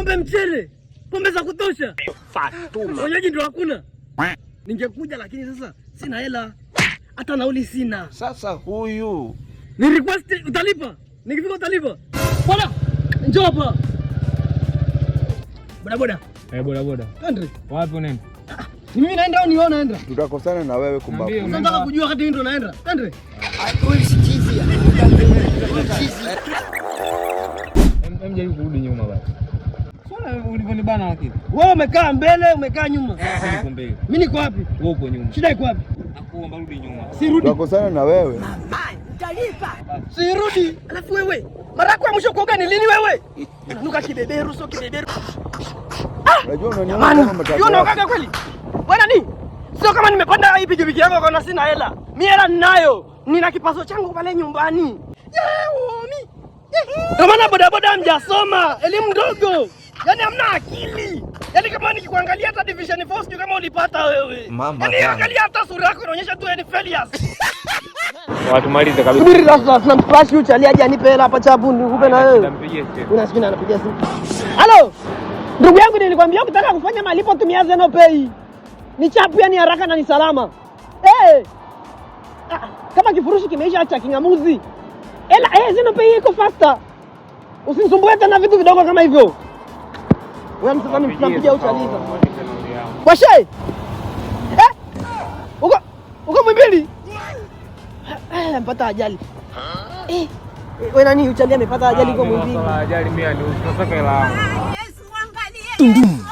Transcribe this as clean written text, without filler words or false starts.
Pombe mchele, pombe za kutosha. Fatuma. Wenyeji ndio hakuna. Ningekuja lakini sasa sina hela. Hata nauli sina. Sasa huyu ni request, utalipa. Nikifika utalipa. Bwana, njoo hapa. Boda boda. Eh, boda boda. Twende. Wapi unaenda? Ni mimi naenda au ni wewe unaenda? Tutakosana na wewe kumbaku. Nataka kujua wakati mimi ndo naenda. Twende. Hem, jaribu kurudi nyuma basi. Sio ulivyonibana lakini. Wewe umekaa mbele, umekaa nyuma. Niko mbele. Mimi niko wapi? Wewe uko nyuma. Shida iko wapi? Nakuomba rudi nyuma. Sirudi. Tutakosana na wewe. Mama, nitalipa. Sirudi. Alafu wewe, mara yako ya mwisho kuoga ni lini wewe? Unanuka kibeberu, sio kibeberu. Unajua unaniona kama matako. Unaogaga kweli? Bwana ni? Sio kama nimepanda hii pikipiki yako kwa sina hela. Mimi hela ninayo. Nina kipaso changu pale nyumbani. Ndio maana bodaboda hamjasoma, elimu ndogo. Yaani hamna akili. Yaani kama nikikuangalia hata division 4 sijui kama ulipata wewe. Mama. Yaani angalia hata sura yako inaonyesha tu yani failures. Watu malize kabisa. Subiri sasa, tunamflash huyu chali aje anipe hela hapa chapu nikupe na wewe. Nitampigia simu. Unasikia anapigia simu. Halo. Ndugu yangu nilikwambia ukitaka kufanya malipo tumia Zeno Pay. Ni chapu yani haraka na ni salama. Eh. Ah, kama kifurushi kimeisha cha kingamuzi. Ela Zeno Pay iko faster. Usinisumbue tena vitu vidogo kama hivyo. Wewe msasa mpigia uchali sasa. Washe. Eh? Uko uko Mwimbili? Mpata ajali. Eh. Wewe nani uchali amepata ajali kwa Mwimbili? Ajali mimi ni usisaka hela yangu. Yesu angalie. Tundum.